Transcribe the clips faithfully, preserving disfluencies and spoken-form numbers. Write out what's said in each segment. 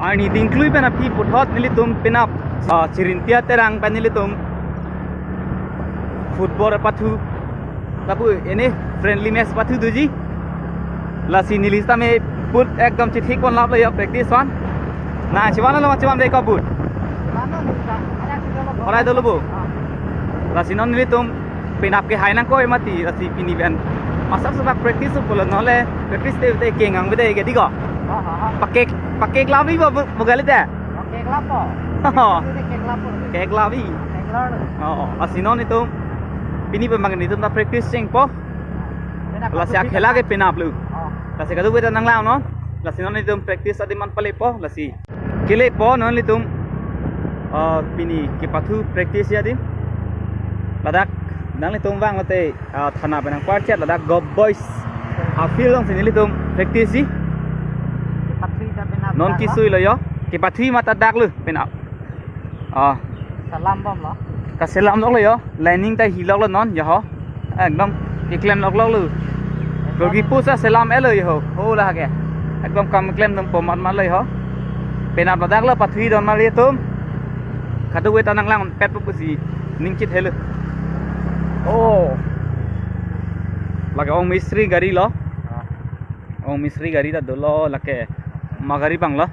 Arni dingklui pen aphi puthot nelitum penap, ah, Chirinti Terang pen nelitum football pathu. Lapu ene friendly match pathu doji. Lasi neli sitame boot ekdom chithik pon lap lo ya practice one. Na chivan lo chivan de ko boot. Orai dolo bo. Lasi non nelitum penap kehai nangkok mati lasi pini pen. Masa seta practice pulo nole practice te te kengang bede ke diko. Pakek pakek labi bo bo gali te. Pakek lapo. Oh. Pakek lapo. Kek labi. Pakek lapo. Oh, lasi non itum pini pen bang itum ta practice chengpo. Lasi akhela ke penap lo. Oh. Lasi kadokave ta nanglang non. Lasi non itum practice adim an palepo lasi. Kelepo non nelitum, ah, pini kepathu practice ya adim. Ladak nanglitum vang lote, ah, thana penang parchet ladak Govt Boys afield alongsi nelitum practice ji. Kepathu ta penap non dak, kisui lo yo. Kepathu mata dak lo penap. Ah. Selam bomlo. Kaselam lok lo yo. Lining ta hilok lo non yo ho. Ekdom keklem lok lok lo. Goalkeeper sa selam elo yo ho. Ho la ke. Ekdom kam klem dam po mat mat lo yo ho. Penap ladak lo pathu don mali tum. Kadokave ta nanglang pet pusi ningchit helo. Oh. Lake ong mistri gari lo. Ah. Ong mistri gari ta dolo lake ma gari bang lo.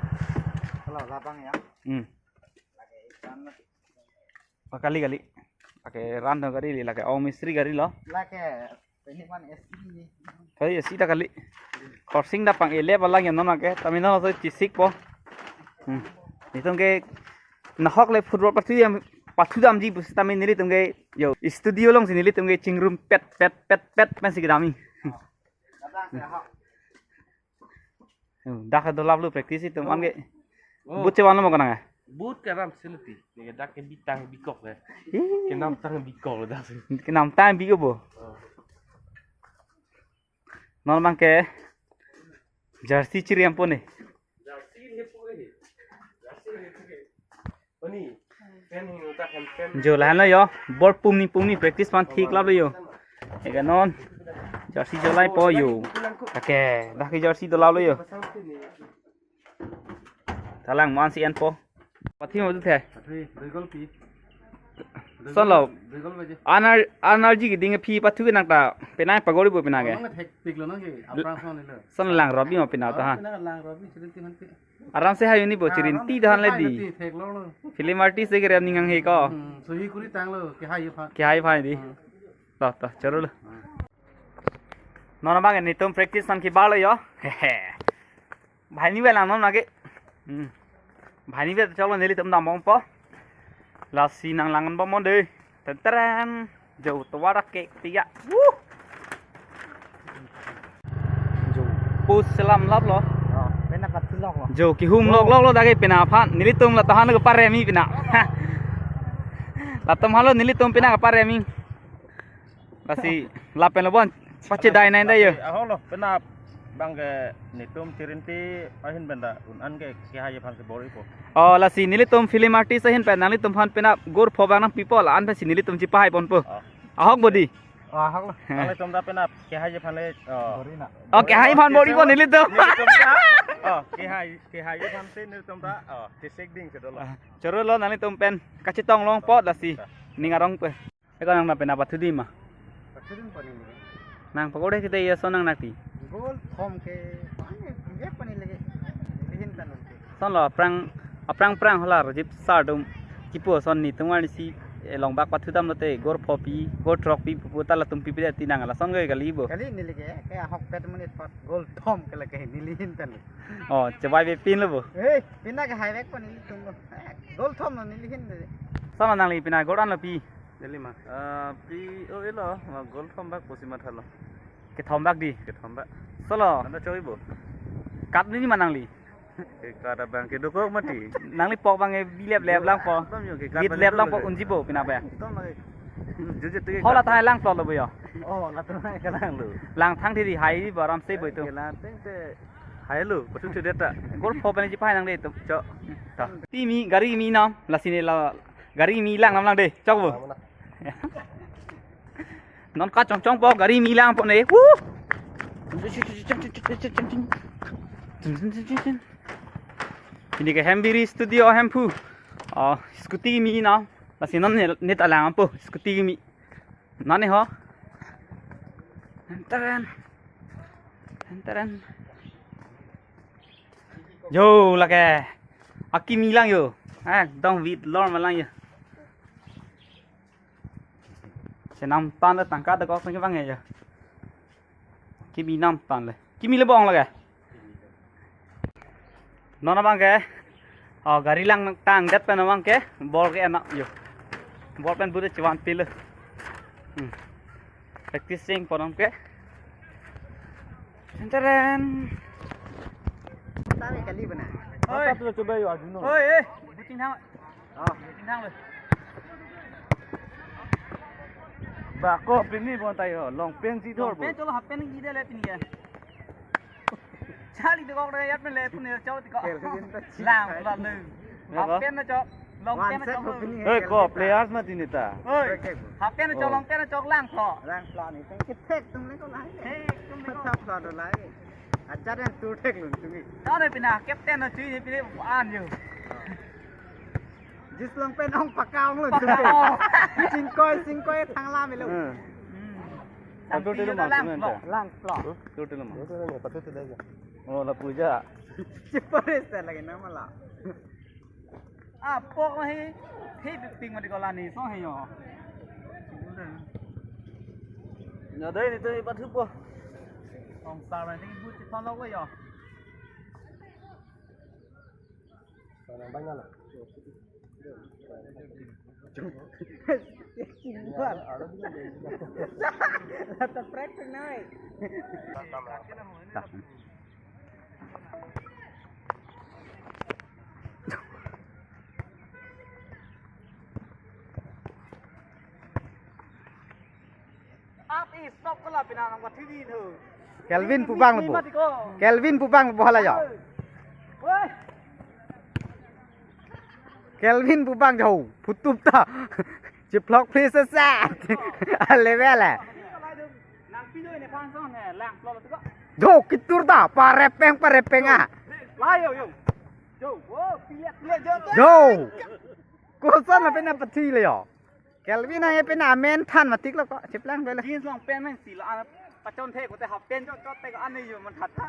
Kalau labang ya. Hmm. Pakali kali. Lake random gari li lake ong mistri gari lo. Lake ini man S C. Hei, S C ta kali. Korsing da pang ele balang ya non ake. Tame non so chisik po. Hmm. Itum ke nahok le football pathu ya pathu damji pusi tame nelitum ke yo studio alongsi nelitum ke chingrum pet pet pet pet pensi kedam. Dak dolap lo practice itum an ke. Oh. Boot chevan lo mo kanang. Boot ke aram silti. Ni dak ke bitang bikok ya. Ih. Kenam tang bikok lo dak si. Kenam tang bikok bo. Oh. Non bang ke jersey chiri ampo ne. Jersey ni po ni. Jersey ni po ni. Oni. Pen hing utak hem pen. Jo lahan lo yo. Ball pum ni pum ni practice pan thik lap lo yo. Ega non. Jersey jolai po yo. Oke, dak ke jersey dolap lo yo. Talang man si en po. Pathu mo tu the. Pathu, dui gol pi. Son lo. Dui gol baje. Anar, anar ji keding phi pathu ke nang ta. Penang pagori bo penang ke. Nang thek pik lo nang ke. Aphrang son lo. Son lang robi mo penang ta ha. Penang lang robi, Chirinti han pi. Aram se hayu ni bo Chirinti ta han le di. Thek lo lo. Film artist de ke rem ningang he ko. Hmm, suhi kuri tang lo, kehai pha. Kehai pha di. Hmm. To, to, choro lo. Hmm. Non bang netum practice nang kebar lo yo. Hehe. Bhai ni belang non lagi. Hmm. Bhai ni be choklo nelitum dam bom po. Lasi nanglang bom mon de. Ten teren. Jo tovar ke tiga. Wuh. Jo. Pus selam lap lo. Oh, penang pathu lok lo. Jo kehum lok lok lo dak ke penang aphan. Nelitum la tahan ke paremi penang. Latum halo nelitum penang paremi. Lasi lapen lo bon. Pachedai nai dai yo. Ahok lo penap bang ke netum Chirinti ahin benda un an ke kehai aphan si bor-i po. Oh, lasi nelitum film artist ahin pen nanglitum aphan penap gol pho bang nangpi po la an pensi nelitum chipahai pon po. Oh. Ahok bo di. Oh, ahok lo. Nanglitum ta penap kehai aphan le. Oh. Bor-i na. Oh, kehai aphan bor-i po nelitum. Nelitum ta. Oh, kehai kehai aphan si nelitum ta. Oh, chisik ding si dolo. Ah, choro lo nanglitum pen kachetong long po lasi. Ning arong pe. Eko nang na penap pathu di ma. Pathu dun pani lagi. Nang pagori kita iya so nang nakti. Gol thom ke, ane, dia pani lagi. Lihin tanun ke. Son lo aphrang, aphrang phrang hola Rajib sir atum kipu son netum arnisi, eh, long bak pathu dam lote gol pho pi, gol throk pi pu ta latum pipi ti nang lason goi kali bo. Kali ni lagi, eh, ke ahok pet menit pat gol thom ke lagi ni lihin tanun. Oh, chebai be pin lo bo. Eh, pina ke hai bek pani litum lo. Eh, gol thom lo ni lihin de. Son lo nangli pina gol an lo pi. Neli ma. Ah, pi o elo, ma gol thom bak pusi mathalo. Kethom bak di. Kethom bak. Solo. Anda choi bo. Kat ni ma nangli. Ke kada bang ke dokok mati. Nangli pok bang e bilep lep lang po. Tom yo ke kat. Bit bang lep lang po dolo. Unji bo pina ba. Tom lagi. Juje tu ke. Hola kat. Thai lang plot lo bo yo. Oh, la tu nai ka lang lo. Lang thang thiri hai di baram se bo itu. Ke lang teng te hai lo, pathu thu deta. Gol pho pen ji pai nang de tu. Chok. Ta. Ti mi gari mi nam la sini la gari mi lang nam lang de. Chok bo. Non kachongchong po gari mi lang po ne. Wuh! Pini ke Hembiri Studio Hemphu. Oh, scooty kimi na. Lasi non ne, ne ta langpo scooty kimi. Nani ho. Henteren. Henteren. Yo, lake. Akimi lang yo. Ekdom wit lor malang yo. Chenam tan le tangka de kok tangka bang ya. Kimi nam tan le. Kimi le bong lake. Non abang ke. Oh, gari lang tang det pen abang ke. Ball ke enak yo. Ball pen bure chevan pilo. Hmm. Practicing ponam ke. Henteren. Tame kali bana. Oi. Apa tu coba yo Arjuna? Oi, eh. Buting thang. Oh. Buting thang lo. Ba ko pini bon tai ho, long pant si dor bo. Long pant cholo half pant si de le pini ya. Charli de kok de yat pen le pun ya chau ti kok. Kel ke jin ta chi. Lang la le. Ya, half pant na chok, long pant na chok. Hei, ko players mati ne ta. Hei, half pant na chok, oh, long pant na chok lang ko. Lang pla ni teng ke thek tum le ko lai. Thek tum le ko. Thap pla do lai. Acha den tur thek lun tumi. Tau ne pina captain na chui ne pina an yo. Jis long pen ong pakka ong lun tumi. Oh. Singkoi, singkoi thang la melo. Hmm. Hmm. Patut itu lang mah, lang plo. Lang plo. Huh? Patut itu mah. Patut itu aja. Oh, la puja. Chipare sa lagi nama la. Apok lahi, hi ping mati kolani, so hi yo. Nya dai ni tu ipat hupo. Tong sar ni bu ti thon lo yo. Sana banyak lah. Lata prek tu nai. Ap i stop ko la pina nang pathi di tho. Kelvin pu bang le bo. Mati ko. Kelvin pu bang le bo hala yo. Woi. Kelvin pu bang jo. Phutup ta. Chiplok please sa. Ale bele. Nang pilo ini pansong ne lang plo tu ko. Jo kitur ta parepeng parepeng ah. Lai yo yo. Jo, oh, pilet pilet jo. Jo. Koson la pina pathi le yo. Kelvin nang pina amen than matik lo ko. Chiplang bele. Jeans long pant nang si lo ana pachon the ko te half pant jo chot te ko ane yo man that tha.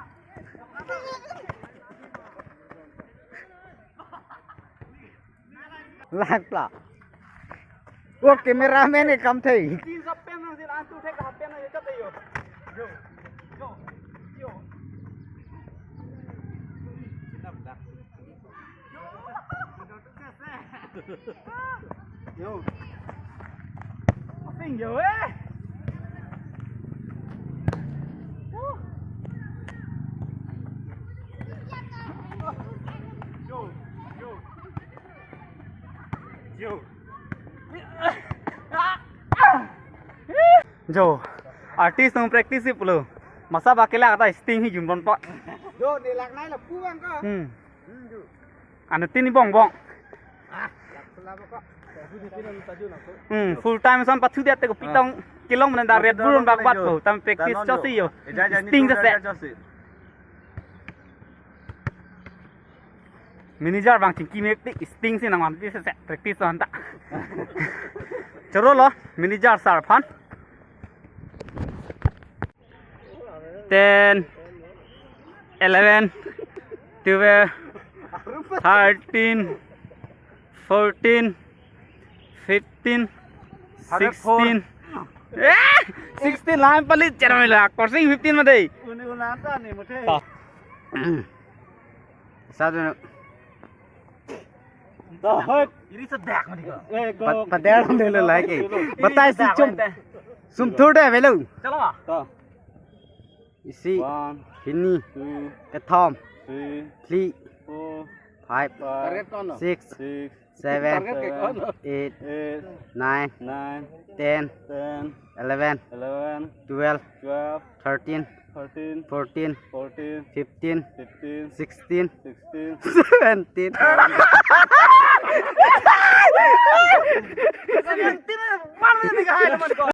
Lang pla. O cameraman ke kam thei. Jeans half pant nang si lo an tu the half pant nang yo chot te yo. Yo. Yo. Yo. Yo. Sing yo eh. Yo, yo. Yo. Jo, artist nang practice si pulo. Masa ba kelak ta sting hi jun bon po. Jo, ne lak nai la pu bang ko. Hmm. Hmm, jo. Anu tin ni bong bong. Ah, lak sela ba ko. Hmm, full time son pathu dia te ko pitong kelong mana da Red Bull bak bat ko. Tam practice cho si yo. Sting se se. Manager bang chingki mek tik sting si nang wan ti se se practice on ta. Choro lo manager sir aphan. Ten, eleven, twelve, thirteen, fourteen, fifteen, sixteen. Eh, sixteen line palit chera mila. Korsing fifteen mate. Uni unata ni muthe. Ta. Satu. Iri sedak mati ko. Eh, ko. Pat-, padel dulu lagi. Batai si chum. Sum thur de velo. Chalo. Ta. Isi. One, hini. Two, kethom. Three, phli, four, five, five, six, six, seven, target ke kono? Eight, eight, nine, nine, ten, ten, eleven, eleven, twelve, twelve, thirteen, thirteen, fourteen, fourteen, fifteen, fifteen, sixteen, sixteen, seventeen. Seventeen, mana ni kahai naman ko?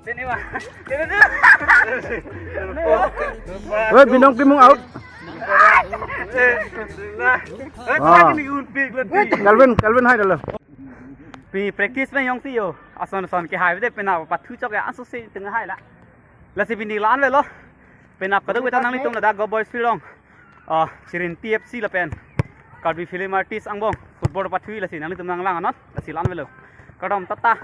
Oi, Binong Timung out. Ah. Calvin, Calvin hai dalo. Pi practice pen jongsi yo. Ason ason kehai de penap pathu chok ya, aso si tengah hai la. Lasi pini la-an avelo. Penap kadokave ta nanglitum ladak Go Boys Field along. Ah, Chirinti F C lapen Karbi Film Artist angbong football pathu, lasi nanglitum nanglang non. Lasi la-an avelo. Kardom, tata.